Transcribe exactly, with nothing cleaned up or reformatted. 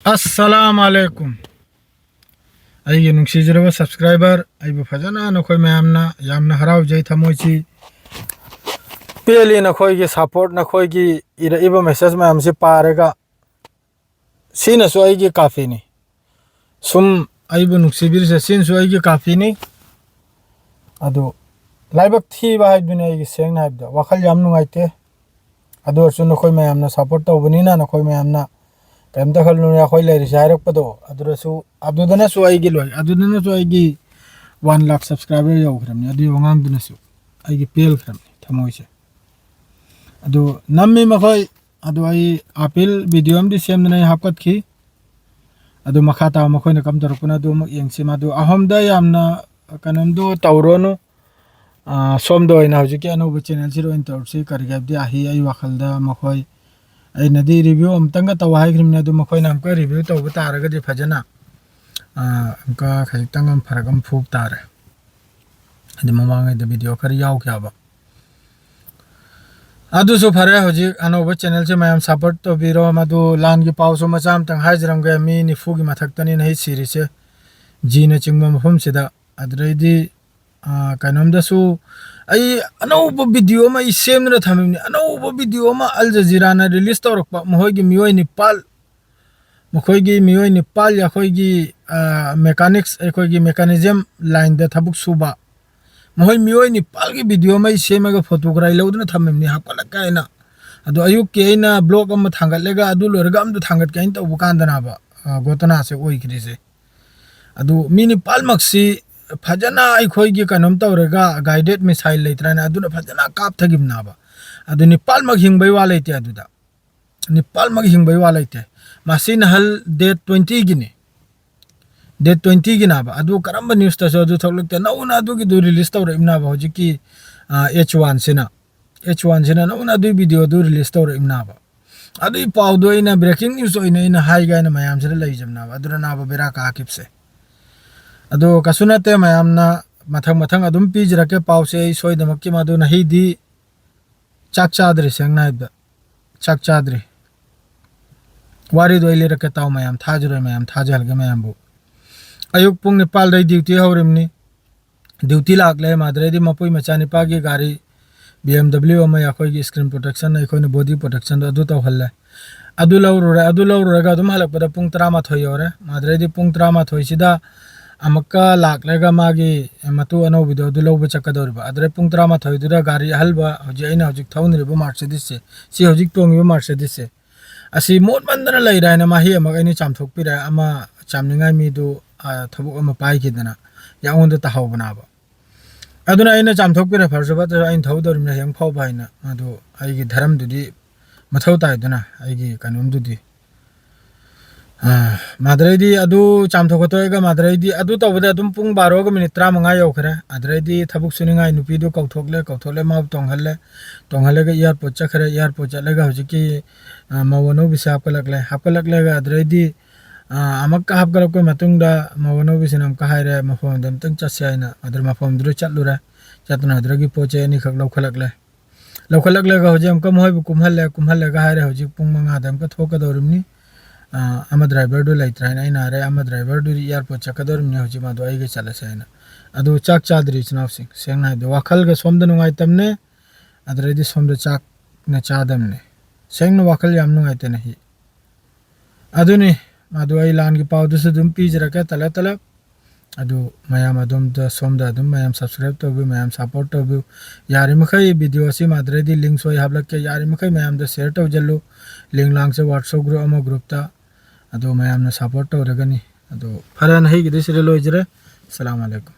ꯑꯁꯂꯥꯝ ꯑꯂꯩꯀꯨꯝ꯫ ꯑꯩꯒꯤ ꯅꯨꯡꯁꯤꯖꯔꯕ subscriber, ꯑꯩꯕꯨ ꯐꯖꯅ ꯅꯈꯣꯏ ꯃꯌꯥꯝꯅ ꯌꯥꯝꯅ ꯍꯔꯥꯎꯖꯩ, ꯊꯃꯣꯏꯁꯤ ꯄꯦꯜꯂꯤ꯫ ꯅꯈꯣꯏꯒꯤ support, ꯅꯈꯣꯏꯒꯤ ꯏꯔꯛꯏꯕ message ꯃꯌꯥꯝꯁꯤ ꯄꯥꯔꯒ, ꯁꯤꯅꯁꯨ ꯑꯩꯒꯤ ꯀꯥꯐꯤꯅꯤ꯫ ꯁꯨꯝ ꯑꯩꯕꯨ ꯅꯨꯡꯁꯤꯕꯤꯔꯤꯁꯦ, ꯁꯤꯅꯁꯨ ꯑꯩꯒꯤ ꯀꯥꯐꯤꯅꯤ꯫ ꯑꯗꯨ ꯂꯥꯏꯕꯛ ꯊꯤꯕ ꯍꯥꯏꯕꯗꯨꯅꯤ ꯑꯩꯒꯤ, ꯁꯦꯡꯅ ꯍꯥꯏꯕꯗ ꯋꯥꯈꯜ ꯌꯥꯝ ꯅꯨꯡꯉꯥꯏꯇꯦ꯫ ꯑꯗꯨ ꯑꯣꯏꯔꯁꯨ ꯅꯈꯣꯏ ꯃꯌꯥꯝꯅ support ꯇꯧꯕꯅꯤꯅ, ꯅꯈꯣꯏ ꯃꯌꯥꯝꯅ ꯀꯔꯤꯝꯇ ꯈꯜꯂꯨꯅꯨ, ꯑꯩꯈꯣꯏ ꯂꯩꯔꯤꯁꯦ ꯍꯥꯏꯔꯛꯄꯗꯣ, ꯑꯗꯨꯗꯁꯨ, ꯑꯗꯨꯗꯅꯁꯨ ꯑꯩꯒꯤ ꯂꯣꯏ, ꯑꯗꯨꯗꯅꯁꯨ ꯑꯩꯒꯤ one lakh subscriber ꯌꯧꯈ꯭ꯔꯕꯅꯤ꯫ ꯑꯗꯨꯒꯤ ꯑꯉꯥꯡꯗꯨꯅꯁꯨ ꯑꯩꯒꯤ ꯄꯦꯜꯈ꯭ꯔꯕꯅꯤ ꯊꯃꯣꯏꯁꯦ꯫ ꯑꯗꯨ ꯅꯝꯃꯤ ꯃꯈꯣꯏ꯫ ꯑꯗꯨ ꯑꯩ ꯑꯥꯄꯤꯜ video ꯑꯃꯗꯤ ꯁꯦꯝꯗꯅ ꯑꯩ ꯍꯥꯞꯀꯠꯈꯤ꯫ ꯑꯗꯨ ꯃꯈꯥ ꯇꯥꯕ ꯃꯈꯣꯏꯅ ꯀꯝ ꯇꯧꯔꯛꯄꯅꯣ ꯑꯗꯨ ꯑꯃꯨꯛ ꯌꯦꯡꯁꯤ꯫ ꯃꯗꯨ ꯑꯍꯨꯝꯗ ꯌꯥꯝꯅ ꯀꯩꯅꯣꯝꯗꯣ ꯇꯧꯔꯣꯅꯨ꯫ ꯑꯥ, ꯁꯣꯝꯗ ꯑꯣꯏꯅ ꯍꯧꯖꯤꯛꯀꯤ ꯑꯅꯧꯕ channelꯁꯤꯗ ꯑꯣꯏꯅ ꯇꯧꯔꯁꯤ꯫ ꯀꯔꯤꯒꯤ ꯍꯥꯏꯕꯗꯤ ꯑꯍꯤ ꯑꯩ ꯋꯥꯈꯜꯗ ꯃꯈꯣꯏ, ꯑꯩꯅꯗꯤ review ꯑꯃꯨꯛꯇꯪꯒ ꯇꯧ ꯍꯥꯏꯈ꯭ꯔꯤꯕꯅꯤ, ꯑꯗꯨ ꯃꯈꯣꯏꯅ ꯑꯃꯨꯛꯀ review ꯇꯧꯕ ꯇꯥꯔꯒꯗꯤ ꯐꯖꯅ, ꯑꯥ, ꯑꯃꯨꯛꯀ ꯈꯖꯤꯛꯇꯪ ꯑꯃ ꯐꯔꯛ ꯑꯃ ꯐꯨꯕ ꯇꯥꯔꯦ꯫ ꯍꯥꯏꯗꯤ ꯃꯃꯥꯡꯉꯩꯗ video ꯈꯔ ꯌꯥꯎꯈꯤꯕ꯫ ꯑꯗꯨꯁꯨ ꯐꯔꯦ, ꯍꯧꯖꯤꯛ ꯑꯅꯧꯕ channelꯁꯦ ꯃꯌꯥꯝ support ꯇꯧꯕꯤꯔꯣ꯫ ꯃꯗꯨ ꯂꯥꯟꯒꯤ ꯄꯥꯎꯁꯨ ꯃꯆꯥ ꯑꯃꯇꯪ ꯍꯥꯏꯖꯔꯝꯒꯦ, ꯃꯤ ꯅꯤꯐꯨꯒꯤ ꯃꯊꯛꯇꯅꯤꯅ ꯑꯩ ꯁꯤꯔꯤꯁꯦ, ꯖꯤꯅꯆꯤꯡꯕ ꯃꯐꯝꯁꯤꯗ꯫ ꯑꯗꯨꯗꯩꯗꯤ, ꯑꯥ, ꯀꯩꯅꯣꯝꯗꯁꯨ ꯑꯩ ꯑꯅꯧꯕ video ꯑꯃ ꯑꯩ ꯁꯦꯝꯗꯨꯅ ꯊꯝꯃꯤꯕꯅꯤ꯫ ꯑꯅꯧꯕ video ꯑꯃ ꯑꯜ ꯖꯖꯤꯔꯥꯅ release ꯇꯧꯔꯛꯄ, ꯃꯈꯣꯏꯒꯤ ꯃꯤꯑꯣꯏ ꯅꯤꯄꯥꯜ, ꯃꯈꯣꯏꯒꯤ ꯃꯤꯑꯣꯏ ꯅꯤꯄꯥꯜ, ꯑꯩꯈꯣꯏꯒꯤ, ꯑꯥ, mechanics, ꯑꯩꯈꯣꯏꯒꯤ mechanism lineꯗ ꯊꯕꯛ ꯁꯨꯕ, ꯃꯈꯣꯏ ꯃꯤꯑꯣꯏ ꯅꯤꯄꯥꯜꯒꯤ video ꯑꯃ ꯑꯩ ꯁꯦꯝꯃꯒ photo ꯈꯔ ꯑꯩ ꯂꯧꯗꯨꯅ ꯊꯝꯃꯤꯕꯅꯤ, ꯍꯥꯞꯀꯠꯂꯛꯀꯦ ꯍꯥꯏꯅ꯫ ꯑꯗꯣ ꯑꯌꯨꯛꯀꯤ ꯑꯩꯅ vlog ꯑꯃ ꯊꯥꯡꯒꯠꯂꯒ ꯑꯗꯨ ꯂꯣꯏꯔꯒ ꯑꯝꯇ ꯊꯥꯡꯒꯠꯀꯦ ꯍꯥꯏꯅ ꯇꯧꯕ ꯀꯥꯟꯗꯅꯕ, ꯑꯥ, ꯒꯣꯇꯅꯥꯁꯦ ꯑꯣꯏꯈ꯭ꯔꯤꯁꯦ꯫ ꯑꯗꯨ ꯃꯤ ꯅꯤꯄꯥꯜꯃꯛꯁꯤ ꯐꯖꯅ ꯑꯩꯈꯣꯏꯒꯤ ꯀꯩꯅꯣꯝ ꯇꯧꯔꯒ, guided missile ꯂꯩꯇ꯭ꯔꯥꯅꯦ, ꯑꯗꯨꯅ ꯐꯖꯅ ꯀꯥꯞꯊꯈꯤꯕꯅꯦꯕ꯫ ꯑꯗꯨ ꯅꯤꯄꯥꯜꯃꯛ ꯍꯤꯡꯕꯩ ꯋꯥ ꯂꯩꯇꯦ ꯑꯗꯨꯗ, ꯅꯤꯄꯥꯜꯃꯛ ꯍꯤꯡꯕꯩ ꯋꯥ ꯂꯩꯇꯦ꯫ ꯃꯁꯤ ꯅꯍꯜ date twentyꯒꯤꯅꯤ, date twentyꯒꯤꯅꯦꯕ꯫ ꯑꯗꯨ ꯀꯔꯝꯕ newsꯇꯁꯨ ꯑꯗꯨ ꯊꯣꯛꯂꯛꯇꯦ꯫ ꯅꯧꯅ ꯑꯗꯨꯒꯤꯗꯨ release ꯇꯧꯔꯛꯏꯕꯅꯦꯕ ꯍꯧꯖꯤꯛꯀꯤ, ꯑꯥ, H oneꯁꯤꯅ꯫ H oneꯁꯤꯅ ꯅꯧꯅ ꯑꯗꯨꯒꯤ videoꯗꯨ release ꯇꯧꯔꯛꯏꯕꯅꯦꯕ꯫ ꯑꯗꯨꯒꯤ ꯄꯥꯎꯗꯣ ꯑꯩꯅ breaking news ꯑꯣꯏꯅ ꯑꯩꯅ ꯍꯥꯏꯒꯦ ꯍꯥꯏꯅ ꯃꯌꯥꯝꯁꯤꯗ ꯂꯩꯖꯕꯅꯦꯕ꯫ ꯑꯗꯨꯅ ꯅꯥꯕ ꯕꯦꯔꯥ ꯀꯥꯈꯤꯕꯁꯦ꯫ ꯑꯗꯣ ꯀꯩꯁꯨ ꯅꯠꯇꯦ, ꯃꯌꯥꯝꯅ ꯃꯊꯪ ꯃꯊꯪ ꯑꯗꯨꯝ ꯄꯤꯖꯔꯛꯀꯦ ꯄꯥꯎꯁꯦ꯫ ꯑꯩ ꯁꯣꯏꯗꯃꯛꯀꯤ ꯃꯗꯨ ꯅꯍꯤꯗꯤ ꯆꯥꯛ ꯆꯥꯗ꯭ꯔꯤ, ꯁꯦꯡꯅ ꯍꯥꯏꯕꯗ ꯆꯥꯛ ꯆꯥꯗ꯭ꯔꯤ꯫ ꯋꯥꯔꯤꯗꯣ ꯑꯩ ꯂꯤꯔꯛꯀꯦ ꯇꯥꯎ ꯃꯌꯥꯝ, ꯊꯥꯖꯔꯣꯏ ꯃꯌꯥꯝ, ꯊꯥꯖꯍꯜꯒꯦ ꯃꯌꯥꯝꯕꯨ꯫ ꯑꯌꯨꯛ ꯄꯨꯡ ꯅꯤꯄꯥꯜꯗꯩ duty ꯍꯧꯔꯤꯕꯅꯤ꯫ Duty ꯂꯥꯛꯂꯦ, ꯃꯥꯗꯔꯩꯗꯤ ꯃꯄꯨꯏ ꯃꯆꯥꯅꯤꯄꯥꯒꯤ ꯒꯥꯔꯤ B M W ꯑꯃ, ꯑꯩꯈꯣꯏꯒꯤ screen protection, ꯑꯩꯈꯣꯏꯅ body protectionꯗꯣ ꯑꯗꯨ ꯇꯧꯍꯜꯂꯦ꯫ ꯑꯗꯨ ꯂꯧꯔꯨꯔꯦ꯫ ꯑꯗꯨ ꯂꯧꯔꯨꯔꯒ ꯑꯗꯨꯝ ꯍꯜꯂꯛꯄꯗ ꯄꯨꯡ ꯇꯔꯥꯃꯥꯊꯣꯏ ꯌꯧꯔꯦ꯫ ꯃꯥꯗꯔꯩꯗꯤ ꯄꯨꯡ ꯇꯔꯥꯃꯥꯊꯣꯏꯁꯤꯗ ꯑꯃꯨꯛꯀ ꯂꯥꯛꯂꯒ ꯃꯥꯒꯤ ꯃꯇꯨ ꯑꯅꯧꯕꯤꯗꯣ ꯑꯗꯨ ꯂꯧꯕ ꯆꯠꯀꯗꯧꯔꯤꯕ꯫ ꯑꯗꯨꯗꯩ ꯄꯨꯡ ꯇꯔꯥꯃꯥꯊꯣꯏꯗꯨꯗ ꯒꯥꯔꯤ ꯑꯍꯜꯕ, ꯍꯧꯖꯤꯛ ꯑꯩꯅ ꯍꯧꯖꯤꯛ ꯊꯧꯅꯔꯤꯕ Mercedesꯁꯦ, ꯁꯤ ꯍꯧꯖꯤꯛ ꯇꯣꯡꯉꯤꯕ Mercedesꯁꯦ, ꯑꯁꯤ ꯃꯣꯠꯃꯟꯗꯅ ꯂꯩꯔꯦ ꯍꯥꯏꯅ ꯃꯥ ꯍꯦꯛ ꯑꯃꯨꯛ ꯑꯩꯅ ꯆꯥꯝꯊꯣꯛꯄꯤꯔꯦ꯫ ꯑꯃ ꯆꯥꯝꯅꯤꯡꯉꯥꯏ ꯃꯤꯗꯨ, ꯑ, ꯊꯕꯛ ꯑꯃ ꯄꯥꯏꯈꯤꯗꯅ ꯌꯥꯉꯣꯟꯗ ꯇꯥꯍꯧꯕꯅꯦꯕ꯫ ꯑꯗꯨꯅ ꯑꯩꯅ ꯆꯥꯝꯊꯣꯛꯄꯤꯔꯦ, ꯐꯔꯁꯨ ꯐꯠꯇ꯭ꯔꯁꯨ ꯑꯩꯅ ꯊꯧꯗꯧꯔꯤꯕꯅꯤ ꯍꯌꯦꯡ ꯐꯥꯎꯕ ꯍꯥꯏꯅ꯫ ꯑꯗꯨ ꯑꯩꯒꯤ ꯙꯔꯝꯗꯨꯗꯤ ꯃꯊꯧ ꯇꯥꯏꯗꯅ, ꯑꯩꯒꯤ ꯀꯩꯅꯣꯝꯗꯨꯗꯤ꯫ ꯑ, ꯃꯥꯗꯔꯩꯗꯤ ꯑꯗꯨ ꯆꯥꯝꯊꯣꯛ ꯈꯣꯠꯇꯣꯛꯑꯒ ꯃꯥꯗꯔꯩꯗꯤ ꯑꯗꯨ ꯇꯧꯕꯗ ꯑꯗꯨꯝ ꯄꯨꯡ ꯕꯥꯔꯣꯒ minute ꯇꯔꯥꯃꯉꯥ ꯌꯧꯈ꯭ꯔꯦ꯫ ꯑꯗꯨꯗꯩꯗꯤ ꯊꯕꯛ ꯁꯨꯅꯤꯡꯉꯥꯏ ꯅꯨꯄꯤꯗꯨ ꯀꯧꯊꯣꯛꯂꯦ, ꯀꯧꯊꯣꯛꯂꯦ ꯃꯥꯕꯨ ꯇꯣꯡꯍꯜꯂꯦ, ꯇꯣꯡꯍꯜꯂꯒ airport ꯆꯠꯈ꯭ꯔꯦ꯫ Airport ꯆꯠꯂꯒ ꯍꯧꯖꯤꯛꯀꯤ, ꯑ, ꯃꯧ ꯑꯅꯧꯕꯤꯁꯦ ꯍꯥꯞꯀꯠꯂꯛꯂꯦ꯫ ꯍꯥꯞꯀꯠꯂꯛꯂꯒ ꯑꯗꯨꯗꯩꯗꯤ, ꯑ, ꯑꯃꯨꯛꯀ ꯍꯥꯞꯀꯠꯂꯛꯄ ꯃꯇꯨꯡꯗ ꯃꯧ ꯑꯅꯧꯕꯤꯁꯤꯅ ꯑꯃꯨꯛꯀ ꯍꯥꯏꯔꯦ, "ꯃꯐꯝ ꯑꯗꯨ ꯑꯝꯇꯪ ꯆꯠꯁꯦ" ꯍꯥꯏꯅ꯫ ꯑꯗꯨ ꯃꯐꯝꯗꯨꯗ ꯆꯠꯂꯨꯔꯦ꯫ ꯆꯠꯇꯨꯅ ꯑꯗꯨꯗꯒꯤ ꯄꯣꯠ ꯆꯩ ꯑꯅꯤꯈꯛ ꯂꯧꯈꯠꯂꯛꯂꯦ꯫ ꯂꯧꯈꯠꯂꯛꯂꯒ ꯍꯧꯖꯤꯛ ꯑꯃꯨꯛꯀ ꯃꯈꯣꯏꯕꯨ ꯀꯨꯝꯍꯜꯂꯦ꯫ ꯀꯨꯝꯍꯜꯂꯒ ꯍꯥꯏꯔꯦ, "ꯍꯧꯖꯤꯛ ꯄꯨꯡ ꯃꯉꯥꯗ ꯑꯃꯨꯛꯀ ꯊꯣꯛꯀꯗꯧꯔꯤꯕꯅꯤ꯫ ꯑ, ꯑꯃ driverꯗꯨ ꯂꯩꯇ꯭ꯔꯦ" ꯍꯥꯏꯅ ꯑꯩꯅ ꯍꯥꯏꯔꯦ꯫ "ꯑꯃ driverꯗꯨꯗꯤ airport ꯆꯠꯀꯗꯧꯔꯤꯕꯅꯤ, ꯍꯧꯖꯤꯛ ꯃꯥꯗꯣ ꯑꯩꯒ ꯆꯠꯂꯁꯦ" ꯍꯥꯏꯅ꯫ ꯑꯗꯨ ꯆꯥꯛ ꯆꯥꯗ꯭ꯔꯤ ꯏꯆꯤꯟ ꯏꯅꯥꯎꯁꯤꯡ꯫ ꯁꯦꯡꯅ ꯍꯥꯏꯕꯗ ꯋꯥꯈꯜꯒ ꯁꯣꯝꯗ ꯅꯨꯡꯉꯥꯏꯇꯕꯅꯦ, ꯑꯗꯨꯗꯩꯗꯤ ꯁꯣꯝꯗ ꯆꯥꯛꯅ ꯆꯥꯗꯕꯅꯦ꯫ ꯁꯦꯡꯅ ꯋꯥꯈꯜ ꯌꯥꯝ ꯅꯨꯡꯉꯥꯏꯇꯅ ꯍꯤ꯫ ꯑꯗꯨꯅꯤ, ꯃꯗꯨ ꯑꯩ ꯂꯥꯟꯒꯤ ꯄꯥꯎꯗꯨꯁꯨ ꯑꯗꯨꯝ ꯄꯤꯖꯔꯛꯀꯦ ꯇꯂꯞ ꯇꯂꯞ꯫ ꯑꯗꯨ ꯃꯌꯥꯝ ꯑꯗꯣꯝꯗ, ꯁꯣꯝꯗ ꯑꯗꯨꯝ ꯃꯌꯥꯝ subscribe ꯇꯧꯕꯤꯌꯨ, ꯃꯌꯥꯝ support ꯇꯧꯕꯤꯌꯨ꯫ ꯌꯥꯔꯤꯃꯈꯩ video ꯑꯁꯤ ꯃꯥꯗꯔꯩꯗꯤ link ꯁꯣꯏ ꯍꯥꯞꯂꯛꯀꯦ, ꯌꯥꯔꯤꯃꯈꯩ ꯃꯌꯥꯝꯗ share ꯇꯧꯁꯤꯜꯂꯨ꯫ Link ꯂꯥꯡꯁꯦ WhatsApp group ꯑꯃ groupꯇ꯫ ꯑꯗꯨ ꯃꯌꯥꯝꯅ support ꯇꯧꯔꯒꯅꯤ꯫ ꯑꯗꯨ ꯐꯔꯦ, ꯉꯁꯤꯒꯤꯗꯤ ꯁꯤꯗ ꯂꯣꯏꯖꯔꯦ꯫ ꯑꯁꯂꯥꯃꯨ ꯑꯂꯩꯀꯨꯝ꯫